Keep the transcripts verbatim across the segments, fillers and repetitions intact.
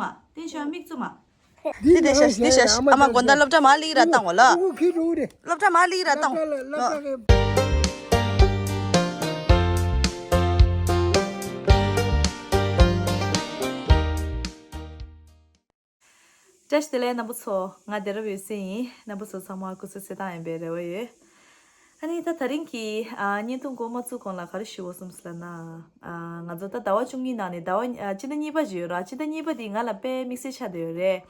མ། བསྟན་ཆོས་མིག་བཙུམ་མ། འདི་འདི་ཤ་འདི་ཤ་ཨ་མ་དགོན་བདག་སློབ་གྲྭ་མ་ལིག་ར་བཏང་བ་ལ། སློབ་གྲྭ་མ་ལིག་ར་བཏང་། བཀྲ་ཤིས་བདེ་ལེགས་རྣམ་པ་ཚོ། ང་བདེ་རབ་ཡོད་སེ་ཡིན། རྣམ་པ་ཚོ་ཚང་མ་སྐུ་གཟུགས་གསལ་ཐང་ཡིན་པའི་རེ་བ་ཡོད། ཨ་ནི་ད་ད་རིང་གི་ཨ་བརྙན་ཐུང་འགོ་མ་བཙུགས་གོང་ལ་ག་རེ་ཞུ་དགོས་བསམ་སོང་ལབ་ན། ཨ་ང་ཚོ་ད་ཟླ་བ་བཅུ་གཉིས་ནང་ནས་ཟླ་བ་ཨ་སྤྱི་ཟླ་གཉིས་པ་ཅིག་ཡོད་ར། སྤྱི་ཟླ་གཉིས་པ་འདི་ང་ལ་དཔེ་དམིགས་བསལ་ཆགས་བསྡད་ཡོད་རེད།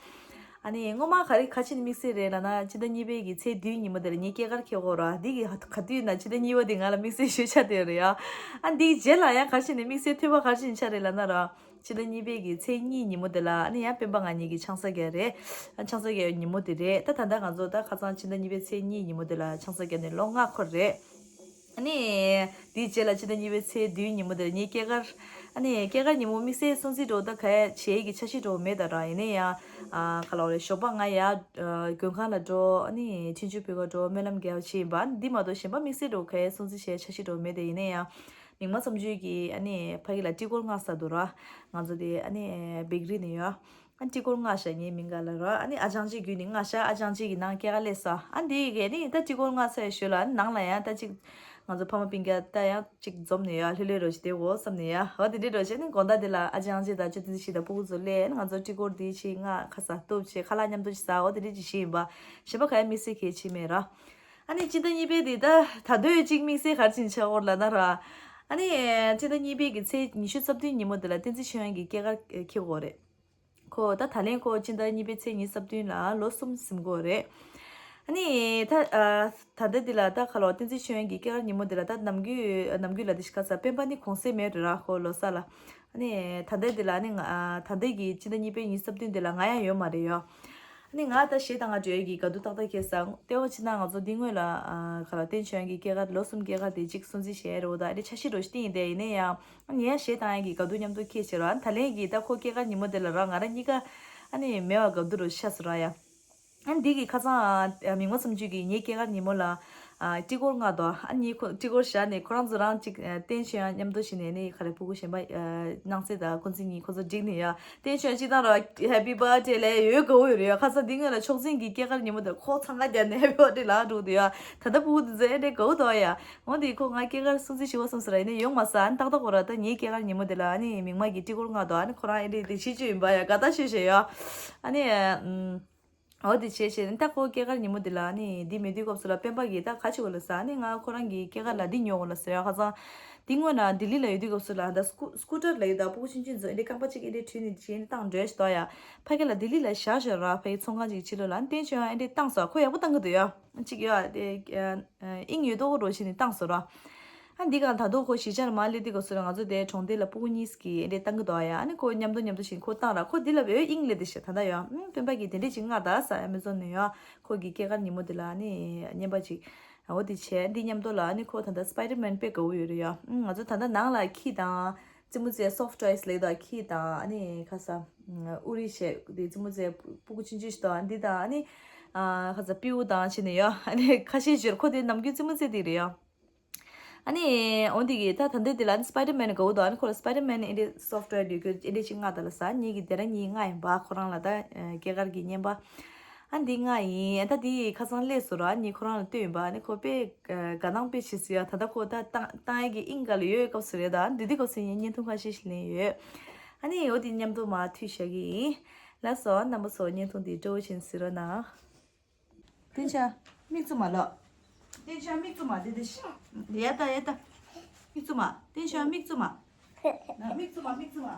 ཨ་ནི་སྔོན་མ་ག་རེ་ག་ཅི་ནས་དམིགས་བསལ་རེད་ལབ་ན། སྤྱི་ཟླ་གཉིས་པའི་གི་ཚེས་བདུན་ཉིན་མོ་དེ་ལ་ངའི་སྐྱེས་སྐར་འཁེལ་གོ་ར། འདི་གི་ག་དུས་ན་སྤྱི་ཟླ་གཉིས་པ་འདི་ང་ལ་དམིགས་བསལ་ཞེ་པོ་ཆགས་བསྡད་ཡོད་རེད་ཡ། ཨ་འདིའི་རྗེས་ལ་ཡང་ག་རེ་བྱས་ནས་དམིགས་བསལ་འཐུས་པ་ག་རེ་བྱས་ནས་ཆགས་རེད་ལབ་ན་ར། སྤྱི་ཟླ་གཉིས་པའི་གི་ཚེས་གཉིས་ཉིན་མོ་དེ་ལ་ཨ་ནི་ཡང་སྤེན་པ་ང་གཉིས་ཀྱི་ཆང་ས་རྒྱག་རེད། ཨ་ཆང་ས་རྒྱག་ཉིན་མོ་དེ་རེད། ད་ད་ལྟ་ང་ཚོ་ད་ཁ་སང་སྤྱི་ཟླ་གཉིས་པའི་ཚེས་གཉིས་ཉིན་མོ་དེ་ལ་ཆང་ས་རྒྱག་ནས་ལོ་ལྔ་འཁོར་རེད། ཨ་ནི་དེའི་རྗེས་ལ་སྤྱི་ཟླ་གཉིས་པའི་ཚེས་བདུན་ཉིན་མོ་དེ་ལ་ངའི་སྐྱེས་སྐར། ཨ་ནི་སྐྱེས་སྐར་ཉིན་མོ་དམིགས་བསལ་སྲུང་བརྩི་འགྲོ་ད་ག་ཡ་བྱེད་ཀྱི་འཆར་གཞི་འགྲོ་མེད་ད་ར། ཡིན་ན་ཡང་ཨ་ག་ལ་བ་རེད། ཞོགས་པ་ང་ཡ་ཨ་མགོན་ཁང་ལ་འགྲོ། ཨ་ནི་ཆུང་ཆུང་བུ་ག་འགྲོ། སྨོན་ལམ་རྒྱག་བྱེད་ཡིན་པ། ཨ་ནི་འདི་མ་གཏོགས་གཞན་པ་དམིགས་བསལ་འགྲོ་ག་ཡ་སྲུང་བརྩི་བྱེད་འཆར་གཞི་འགྲོ་མེད་དེ། ཡིན་ན་ཡང་མིག་དམར་བསམ་ཆུང་གིས་ཨ་ནི་ཕ་གི་ལ་སྤྲི་གོར་མངགས་ཚར་འདུག་ར། ང་ཚོ་དེ་ཨ་ནི་བེག་རི་ནས་ཡོད། ཨ་སྤྲི་གོར་མངགས་ཤག་ངའི་མིང་ག་ལ་ར། ཨ་ནི་ཨ་ཅང་ཅིག་བརྒྱུད་ནས་མངགས་ཤག་ཨ་ཅང་ཅིག་གི་ནང་སྐྱེས་སྐར་སླེབས་ས། ཨ་འདི་གས་ནི་ད་སྤྲི་གོར་མངགས་ཚར་ཞོར་ལ་ཨ་ནི་ནང་ལ་ཡང་ད་ཅིག་ང་ཚོ་ཕ་མ་སྤུན་ཀྱག་ད་ཡང་ཅིག་འཛོམས་ནས་ཡ་ལྷོད་ལྷོད་རོ་ཞིག་བསྡད་དགོས་བསམ་ནས་ཡ། འོ་དེ་འདྲའི་རོ་ཞིག་ནི་དགོང་དག་དེ་ལ་ཨ་ཅང་ཅིག་དང་ཅོ་ཏི་ཏི་ཞིག་དང་སྤུ་གུ་ཚོ་སླེབས། ཨ་ནི་ང་ཚོ་སྤྲི་གོར་དེ་ཅིག་མངགས། ཁ་ཟས་ཐུབ་བྱས་ཁ་ལག་མཉམ་དུ་ཅིག་ཟ། འོ་དེ་འདྲའི་ཅིག་བྱས་ཡིན་པ། གཞན་པ་ག་ཡ་དམིགས་བསལ་གལ་ཆེ་མེད་ར། ཨ་ནི་སྤྱི་ཟླ་གཉིས་པའི་དེ་ད་ད་དུང་ཅིག་དམིགས་བསལ་ག་རེ་ཅིག་ཆགས་ཡོད་ལབ་ན་ར། ཨ་ནི་སྤྱི་ཟླ་གཉིས་པའི་གི་ཚེས་ཉི་ཤུ་རྩ་བདུན་ཉིན་མོ་དེ་ལ་བསྟན་འཛིན་ཆོས་དབྱངས་ཀྱི་སྐྱེས་སྐར་འཁེལ་གོ་རེད། ཁོ་ད་ད་ལན་ཁོ་སྤྱི་ཟླ་གཉིས་པའི་ཚེས་ཉི་ཤུ་རྩ་བདུན་ལ་ལོ་གསུམ་ཟིན་གོ་རེད། ཨ་ནི་ད་ཨ་ད་ལྟ་འདི་ལ་ད་ཁ་ལོ་བསྟན་འཛིན་ཆོས་དབྱངས་ཀྱི་སྐྱེས་སྐར་ཉིན་མོ་འདི་ལ་ད་ནམ་རྒྱུན་ནམ་རྒྱུན་ལ་དེ་ཤི་ཁ་ས་སྤེན་པ་ནི་གུང་སེང་མེད་རེད་ར། ཁོ་ལོ་གསར་ལ། ཨ་ནི་ད་ལྟ་འདི་ལ་ནི་ང་ཨ་ད་ལྟ་གི་སྤྱི་ཟླ་གཉིས་པའི་ཉི་ཤུ་རྩ་བདུན་འདི་ལ་ང་ཡང་ཡོད་མ་རེད་ཡོ། ཨ་ནི་ང་ད་གཞས་བཏང་ག་འགྲོ་ཡས་ཀྱི་དགའ་སྡུག་ཏག་ཏག་ཁེལ་ས། ལྟེ་བ་ཕྱི་ནང་ང་ཚོ་འདི་སྔོན་ལ་ཨ་ཁ་ལོ་བསྟན་ཆོས་དབྱངས་ཀྱི་སྐྱེས་སྐར་ལོ་གསུམ་སྐྱེས་སྐར་དེ་གཅིག་སྲུང་བརྩི་བྱས་རེད། འོ་ད་ཨ་ནི་འཆར་གཞི་རོ་ཞིག་བསྟན་ཡིན་དེ། ཡིན་ན་ཡང་ཨ་ནི་ཡང་གཞས་བཏང་ཡས་ཀྱི་དགའ་སྡུག་མཉམ་དུ་ཁེལ་བྱས་རོ། ཨ་ནི་ད་ལན་གྱི་ད་ཁོ་སྐྱེས་སྐར་ཉིན་མོ་དེ་ལ་ར་ང་ར་གཉིས་ཀ་ཨ་ནི་མེད་པ་དགའ་སྡུག་རོ་ཤ་སོ་ར་ཡ། ཨ་ནི་འདི་གི་ཁ་སང་ཨ་མིག་དམར་བསམ་ཆུང་གིས་ངའི་སྐྱེས་སྐར་ཉིན་མོ་ལ་ཨ་སྤྲི་གོར་མངགས་དོ། ཨ་ནི་ཁོ་སྤྲི་གོར་བཞག་ནས་ཁོ་རང་ཚོ་རང་གཅིག་ཨ་བསྟན་ཆོས་དབྱངས་མཉམ་དུ་ཕྱིན་ནས་ནི་ག་རེ་སྤུ་གུ་གཞན་པ་ཨ་སྣང་གསལ་དང་ཁོ་ཚོ་གཉིས་ཁོ་ཚོ་བསྒྲིགས་ནས་ཡ། བསྟན་ཆོས་དབྱངས་སྤྱིར་བཏང་ར་Happy Birthday ལབ་ཡོད་དགའ་བོ་ཡོད་རེད་ཡ། ཁ་སང་འདི་སྔོན་ལ་ཕྱོགས་འཛིན་གྱི་སྐྱེས་སྐར་ཉིན་མོ་དེར་ཁོ་འཚང་ཁ་རྒྱག་ནས་Happy Birthday ལབ་འགྲོ་གི་འདུག་ཡ། ད་ལྟ་སྤུ་གུ་དེ་ཚོ་ཨེ་འདྲའི་དགའ་བོ་འདུག་ཡ། འོ་དེ་ཁོ་ང་སྐྱེས་སྐར་སྲུང་བརྩི་ཞུ་བ་བསམ་ཟེར་ར་ཡིན་ནས་ཡོང་མ་ས། ཨ་ནི་ཏག་ཏག་ཁོ་ར་ད་ངའི་སྐྱེས་སྐར་ཉིན་མོ་དེ་ལ་ཨ་ནི་མིག་དམར་གྱིས་སྤྲི་གོར་མངགས་དོ། ཨ་ནི་ཁོ་རང་ཨེ་འདྲའི་དེ་བྱེད་རྒྱུ་ཡིན་པ་ཡ། དགའ་ཐག་ཆོད་བྱས་ཡ། ཨ་ནི་ཨ་ཨུམ། འོ་དེ་བྱས་བྱས་ནི་ད་ཁོ་སྐྱེས་སྐར་ཉིན་མོ་དེ་ལ་ནི་འདི་མེད་དུས་སྐབས་སུ་ལ་སྤེན་པ་གིས་ད་ག་བྱེད་དགོས་ལབ་ས། ཨ་ནི་ང་ཁོ་རང་གི་སྐྱེས་སྐར་ལ་འདི་ཉོ་དགོས་ལབ་ཟེར་ཡ། ཁ་སང་འདི་སྔོན་ལ་ལྡི་ལི་ལ་ཡོད་དུས་སྐབས་སུ་ལ་ད་སྐུ་སྐུ་ཊར་ལ་ཡོད་ད་སྤུ་གུ་ཆུང་ཆུང་ཚོ་ཨེ་འདྲའི་རྐང་པ་གཅིག་ཨེ་འདྲའི་དྲུད་ནས་བྱས་ནི་བཏང་འགྲོ་ཞིག་འདུག་ཡ། ཕ་གི་ལ་ལྡི་ལི་ལ་བཞག་བཞག་ར། ཕ་གི་ཚོང་ཁང་གཅིག་ཕྱི་ལོགས་ལ། ཨ་ནི་བསྟན་ཆོས་དབྱངས་ཨེ་འདྲའི་བཏང་སོང་། ཁོ་ཡག་པོ་བཏང་གི་འདུག་ཡ། གཅིག་ཡོད་ཨ་དེ་ཨ་དབྱིངས་ཡོད་མདོག་རོ་བྱས་ནས་བཏང་སོང་ར། ཨ་འདི་གང་ད་དུང་ཁོ་གཞིས་ཆགས་ལ་མར་སླེབས་དུས་སྐབས་སུ་ལ་ང་ཚོ་དེ་གྲོང་སྡེ་ལ་སྤུ་གུ་གཉིས་ཀྱིས་ཨེ་འདྲས་བཏང་གི་འདུག་ཡ། ཨ་ནི་ཁོ་མཉམ་དུ་མཉམ་དུ་བཞིན་ཁོ་བཏང་ར། ཁོ་འདི་ལ་བོད་དབྱིངས་སླེབས་དེ་ཤ་ད་ལྟ་ཡ། ཨུམ་སྤེན་པ་གིས་དེ་འདྲས་ཅིག་མངགས་ད་ཟེར་ཨེ་མེ་ཛོན་ནས་ཡ། ཁོ་གི་སྐྱེས་སྐར་ཉིན་མོ་དེ་ལ་ཨ་ནི་རྔན་པ་ཅིག་འོ་དེ་བྱས། འདི་མཉམ་དུ་ལ་ཨ་ནི་ཁོ་ད་ལྟ་སི་པའི་ཌར་མེན་དཔེ་དགའ་བོ་ཡོད་རེད་ཡ། ཨུམ་ང་ཚོ་ད་ལྟ་ནང་ལ་ཁྱི་དང་རྩེད་མོ་རྩེ་སོཕ་ཊོའི་སི་ལབ་ཀྱི་འདུག་ཁྱི་དང་ཨ་ནི་ཁ་ས་ཨུ་རི་བྱས་དེ་རྩེད་མོ་རྩེ་སྤུ་གུ་ཆུང་ཆུང་ཞིག་དང་འདི་དང་ཨ་ནི་ཁ་ས་སྤྲེའུ་དང་བྱས་ནས་ཡ། ཨ་ནི་ཁ་ཤས་ཞིག་ཁོ་དེ་ནམ་རྒྱུན་རྩེད་མོ་རྩེ་དེ་རེད་ཡ། ཨ་ནི་འོ་འདི་གི་ད་ད་འདི་འདི་ལ་ཨ་ནི་སི་པའི་ཌར་མེན་དགའ་བོ་འདུག་ཨ་ནི་ཁོ་ལ་སི་པའི་ཌར་མེན་ཨེ་འདྲས་སོཕ་ཊོའི་ཡོད་རྒྱུ་ཨེ་འདྲས་ཅིག་མངགས་ད་ལབ་ས། ངེད་ཀྱི་དེ་ར་གཉིས་མངགས་ཡིན་པ། ཁོ་རང་ལ་ད་སྐྱེས་སྐར་གྱི་རྔན་པ། ཨ་འདི་མངགས་ཡིན། ཨ་ད་འདི་ཁ་སང་སླེབས་སོང་ར། ངས་ཁོ་རང་ལ་སྟོན་ཡིན་པ། ཨ་ནི་ཁོ་དཔེ་དགའ་སྣང་དཔེ་བྱེད་སོང་ཡ། ད་ལྟ་ཁོ་ད་བཏང་བཏང་ཡས་ཀྱི་དབྱིངས་ག་ལ་ཡོད་སྐབས་སུ་རེད། ད་འདི་དུས་སྐབས་སུ་ངས་བརྙན་ཐུང་ཁ་ཤས་ཤིག་ལེན་ཡོད། ཨ་ནི་འོ་འདི་མཉམ་དུ་མར་མཐུད་བཞག་གི་ཡིན། ལགས་སོ། རྣམ་པ་ཚོ་བརྙན་ཐུང་འདི་སྤྲོ་བོ་བྱས་གཟིགས་རོགས་གནང་། བསྟན་ཆོས་མིག་བཙུམ་མ་ལོ། བསྟན་ཆོས་མིག་བཙུམ་མ། དེ་དེ་ཤི། ཡ་ད་ཡ་ད། མིག་བཙུམ་མ། བསྟན་ཆོས་མིག་བཙུམ་མ། ན་མིག་བཙུམ་མ། མིག་བཙུམ་མ།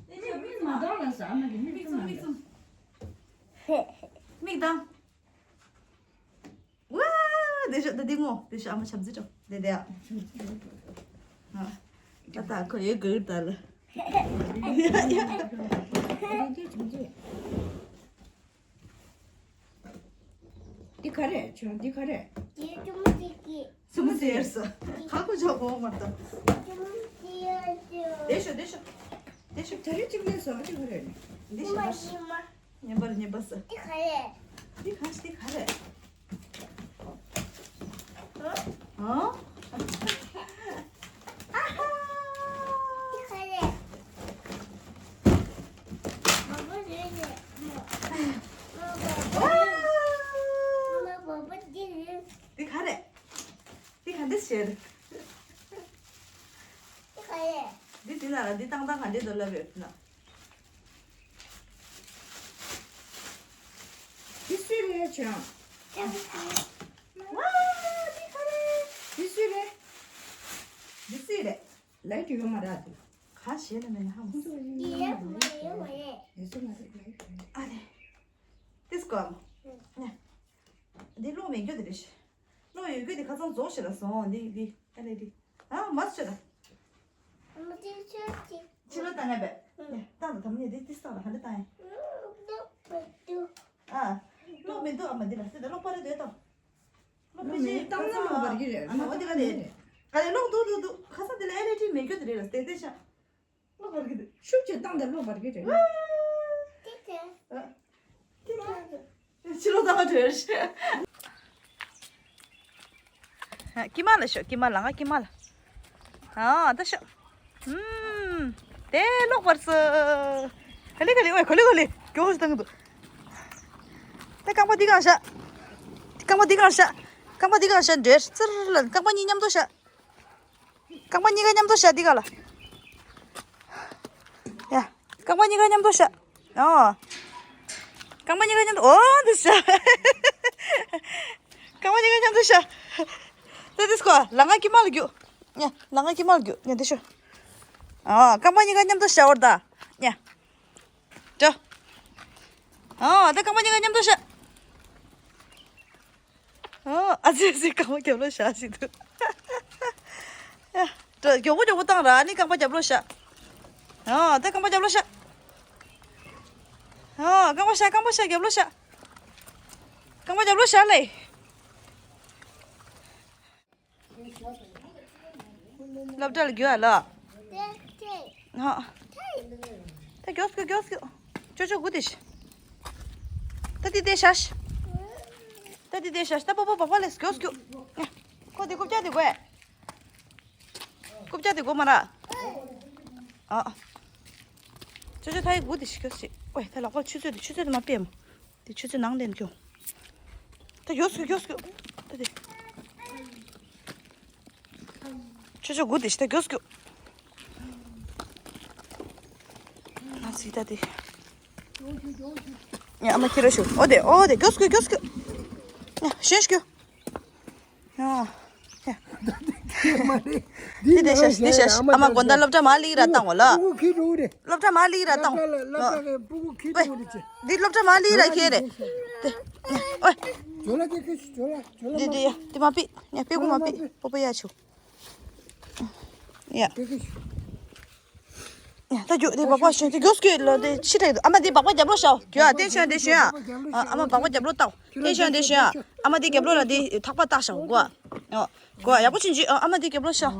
བསྟན་ཆོས་མིག་བཙུམ་མ། མིག་བཙུམ་མིག་བཙུམ། མིག་གདངས། ཝ། དེ་ཤོ་ད་དེ་ངོ་དེ་ཤོ་ཨ་མ་ཆབ་ཛི་ཏོ་དེ་དེ་ཨ། ད་ད་ཁོ་ཡོད་གི་ད་ལ། འདི་ག་རེ་ཆོ་འདི་ག་རེ། དེ་ཅུང་ཅིག་གི། སུ་མོ་ཟེར་ས། ཁ་ཁོ་ཆོ་གོ་མ་ད། ཅུང་ཅིག་ཡ་ཅུང་། དེ་ཤོ་དེ་ཤོ། དེ་ཤོ་ད་རེ་ཅིག་ལས་སོ་ཨ་ཅིག་ག་རེ། དེ་ཤོ་ད་ཤོ། ཉན་པར་ཉན་པ་ས། འདི་ག་རེ། འདི་ག་ཞིག་འདི་ག་རེ། ཨ། ཨ་ཧ། འདི་ག་རེ། འདི་འདི་ན་ལ་འདི་ཏང་ཏང་ག་འདྲེ་དོ་ལབ་ཡོད་ན། འདི་སུའི་རེད་བྱོས། ཝ། འདི་ག་རེད། འདི་སུའི་རེད། འདི་སུའི་རེད། ལའི་ཊི་ཡོད་མ་རེད་དེ། ག་ཞེས་ལ་མེད་ན་ཧ་མ་སོང་། ཡེ་ཡ་མ་ཡེ་མ་ཡེ། ཡེ་སུ་མ་རེད་ལའི་ཊི་ཡོད། ཨ་རེད། ཏིས་ཀོ། ཨ་མ། ནས། འདི་གློག་མེད་རྒྱུ་དེ་རེད། གློག་ཡོད་རྒྱུ་དེ་ཁ་སང་རྫོགས་ཤི་ལ་སོང་འདི་འདི་ཨ་ལེ་འདི། ཨ་མ་སུ་ཆེ་ད། ཕྱི་ལོགས་བཏང་ངས་པས། ནས་བཏང་ད་དམ་ནས་འདི་ཏིས་བཏང་ལ་ཧ་འདི་བཏང་ཡིན། ཨ། གློག་མི་འདུག་ཨ་མ་འདི་ལ་སི་ད་གློག་པ་རེ་འདོད་དང་། གློག་པ་ཞིག་བཏང་ན་གློག་པར་གྱི་རེད། ཨ་མ་འོ་འདི་ག་ལས། ག་ལས་གློག་འདུག་འདུག་འདུག་ཁ་སང་འདི་ལ་ཨེལ་ཨི་ཌི་མེད་རྒྱུ་དེ་རེད་ལ་སྟེ་སྟེ་ཤ། གློག་པར་གྱི་འདུག་ཤུགས་ཆེ་བཏང་དང་གློག་པར་གྱི་རེད། ཏིག་ཏིག་ཨ། ཏིག་ཏིག་ཕྱི་ལོགས་ལྟ་བ་བྲོས་ཤ། ཀྱི་མ་ལ་ཤོག་ཀྱི་མ་ལ་ང་ཀྱི་མ་ལ། ཨ་ད་ཤོག་ཨུམ། དེ་གློག་པར་སོ། ག་ལེ་ག་ལེ་ཨོའི་ག་ལེ་ག་ལེ་མགྱོགས་ཤིག་བཏང་གི་འདུག་ད་རྐང་པ་འདི་གང་བཞག་རྐང་པ་འདི་གང་བཞག་རྐང་པ་འདི་གང་བཞག་འདྲེར་ཙིར་ལ་རྐང་པ་གཉིས་མཉམ་དུ་བཞག་རྐང་པ་གཉིས་ཀ་མཉམ་དུ་བཞག་འདི་ག་ལ། ཡ། རྐང་པ་གཉིས་ཀ་མཉམ་དུ་བཞག་ཨོ། རྐང་པ་གཉིས་ཀ་མཉམ་དུ་ཨོ་འདི་བཞག་རྐང་པ་གཉིས་ཀ་མཉམ་དུ་བཞག་ད་འདི་སྐོར་ལ་ང་ཀྱི་མ་ལ་རྒྱུག་ཡ། ལ་ང་ཀྱི་མ་ལ་རྒྱུག་ཡ་འདི་ཤོ། ཨོ། རྐང་པ་གཉིས་ཀ་མཉམ་དུ་བཞག་འོར་ད། ཡ། འགྲོ། ཨོ། ད་རྐང་པ་གཉིས་ཀ་མཉམ་དུ་བཞག་ཨོ། ཨ་ཙི་ཨ་ཙི་རྐང་པ་རྒྱབ་ལོགས་བཞག་ཟེར་འདུག་ཡ། འགྲོ། མགྱོགས་པོ་མགྱོགས་པོ་བཏང་ར་ནི་རྐང་པ་རྒྱབ་ལོགས་བཞག་ཨོ། ད་རྐང་པ་རྒྱབ་ལོགས་བཞག་ཨོ། རྐང་པ་བཞག་རྐང་པ་བཞག་རྒྱབ་ལོགས་བཞག་རྐང་པ་རྒྱབ་ལོགས་བཞག་ལེ། སློབ་གྲྭ་ལ་རྒྱུགས་ཨ་ལོ། ཧ། ད་མགྱོགས་སྐྱོ་མགྱོགས་སྐྱོ། ཅོ་ཅོ་སྒུག་དེ་ཤི། ད་དེ་དེ་ཤ་ཤི། ད་དེ་དེ་ཤ་ཤི་ད་པོ་པོ་པོ་པོ་ལས་མགྱོགས་སྐྱོ། ཁོ་དེ་རྐུབ་བཀྱག་དེ་དགོས། རྐུབ་བཀྱག་དེ་དགོས་མ་ར། ཨ། ཅོ་ཅོ་ད་ཡི་སྒུག་དེ་ཤི་མགྱོགས་སྐྱོ། ཨོའི་ད་ལག་པ་ཆུ་ཚོད་དེ་ཆུ་ཚོད་དེ་མ་སྤེལ་མོ། དེ་ཆུ་ཚོད་ནང་ལེན་སྐྱོ། ད་མགྱོགས་སྐྱོ་མགྱོགས་སྐྱོ། ད་དེ། ཆོ་ཆོ་སྒུག་དེ་ཤི་ད་མགྱོགས་སྐྱོ། ང་ཚིག་ད་དེ། ཡ་ཨ་མ་ཁྱེར་རོ་ཤོག་ཨོ་དེ་ཨོ་དེ་མགྱོགས་སྐྱོ་མགྱོགས་སྐྱོ། ཡ་ཤེས་སྐྱོ། ཡ། དེ་དེ་ཤ་དེ་ཤ་ཨ་མ་དགོན་བདག་སློབ་གྲྭ་མ་ལི་ར་བཏང་བ་ལ། སློབ་གྲྭ་མ་ལི་ར་བཏང་། འདི་སློབ་གྲྭ་མ་ལི་ར་ཁྱེར་རེ། དེ། ཨོ། དེ་དེ་ཡ་དེ་མ་པི་ཡ་པི་ཀུ་མ་པི་པོ་པོ་ཡ་ཆུ། ཡ། ཡ་ད་རྒྱུག་དེ་སྦག་སྦག་ཤོན་དེ་རྒྱུག་སྐྱོད་ལོ་དེ་ཕྱི་དྲག་འདུག་ཨ་མ་དེ་སྦག་སྦག་རྒྱབ་ལོག་ཤོག་རྒྱུག་ཨ་དེ་ཤོན་དེ་ཤོན་ཨ། ཨ་མ་སྦག་སྦག་རྒྱབ་ལོག་བཏང་། དེ་ཤོན་དེ་ཤོན་ཨ། ཨ་མ་དེ་རྒྱབ་ལོག་ལ་དེ་ཐག་པ་བཏགས་ཤོག་གོ་ཨ། ཨོ། གོ་ཨ་ཡག་པོ་བྱིན་ཅི་ཨ། ཨ་མ་དེ་རྒྱབ་ལོག་ཤོག་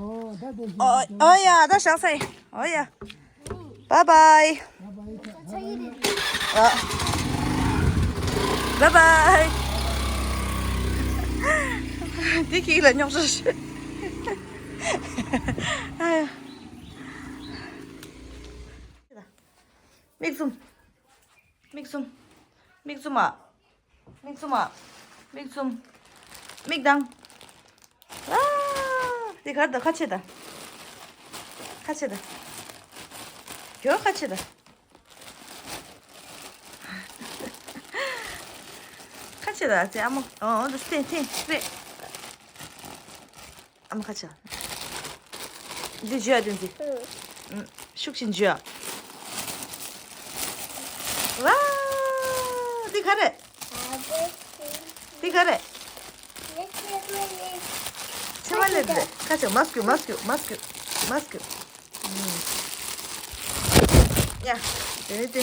ཨོ་ཨོ་ཡ་ད་ཤག་སའི་ཨོ་ཡ། Bye bye. ཨ། Bye bye. དེ་ཁྱི་ལ་རྙོག་དྲ་ཞིག་མིག་བཙུམ། མིག་བཙུམ། མིག་བཙུམ་མ། མིག་བཙུམ་མ། མིག་བཙུམ། མིག་གདངས། ཨ། དེ་གར་ད་ཁ་ཕྱེ་ད། ཁ་ཕྱེ་ད། གྱོ་ཁ་ཕྱེ་ད། ཁ་ཕྱེ་ད་ཨ་ཙི་ཨ་མ། ཨོ་ཨོ་འདི་སྟེང་སྟེང་སྤྲད། ཨ་མ་ཁ་ཕྱེ། འདི་བརྗོད་ཨ་དེ་འཛི། ཨུ། ཤུགས་ཤིག་བརྗོད་ཨ། ཝ། འདི་ག་རེད། འདི་ག་རེད། ཚེ་མ་ལེབ་རེད། ཁ་ཕྱེ། མ་སྐྱུ་མ་སྐྱུ་མ་སྐྱུ་མ་སྐྱུ། ཡ། དེ་ནི་དེ།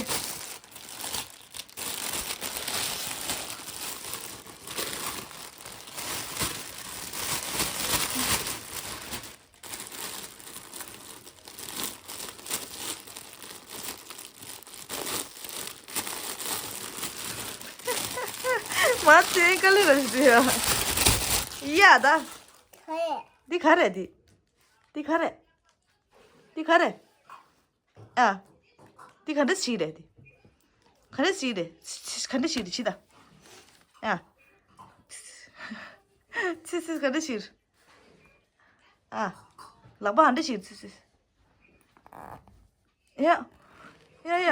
མ་ཚད་དཀའ་ལས་ར་ཞིག་འདུག་ཡ། ཡ་ད། འདི་ག་རེད་འདི། འདི་ག་རེད། འདི་ག་རེད། ཨ། འདི་ག་འདྲ་ཞིག་རེད་འདི། ག་འདྲ་ཞིག་རེད། ག་འདྲ་ཞིག་རེད་ཕྱི་ད། ཨ། ཚི་ཚི་ག་འདྲ་ཞིག་རེད། ཨ། ལག་པ་ག་འདྲ་ཞིག་རེད་ཚི་ཚི། ཡ། ཡ་ཡ།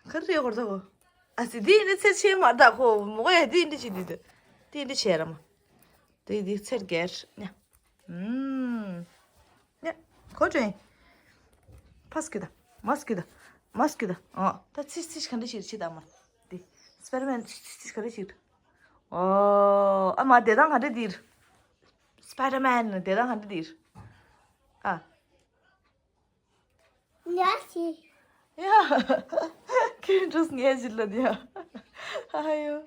ག་རེ་རེད་གོ་ད་གོ། ཨ་ཙི་འདི་ཡིན་ནི་ཚེ་ཆེ་མ་ད་གོ་མོ་གོ་ཡ་འདི་ཡིན་འདི་ཅི་འདི་འདི་འདི་ཡིན་འདི་བྱས་ར་མ། འདི་འདི་ཚེར་གེར་ཉ། ཨུམ། ཉ། གོ་ཅོ་ཡིན། ཕ་སྐྱིད་ད། མ་སྐྱིད་ད། མ་སྐྱིད་ད། ཨོ་ད་ཚིག་ཚིག་ག་འདྲ་ཞིག་ཕྱི་ད་མ། འདི་སྤེར་མེན་ཚིག་ཚིག་ག་འདྲ་ཞིག་ཨོ་ཨ་མ་དེ་དང་ག་འདྲ་འདིར། སྤེར་མེན་དེ་དང་ག་འདྲ་འདིར། ཨ། ཉལ་ཤི། ཡ། ཁྱོད་འགྲོ་ངས་ཟིན་ལ་ཡ། ཨ་ཡོ།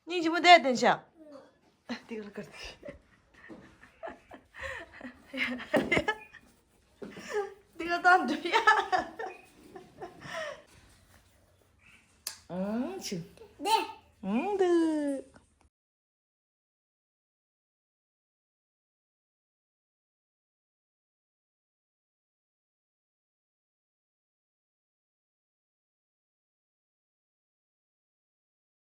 སྙིང་རྗེ་མོ་བསྡད་བསྡད་ཤག་འདི་ག་ལ་དཀར་འདི། འདི་ག་བཏང་འགྲོ་ཡ། ཨང་ཆི། འདི། ཨང་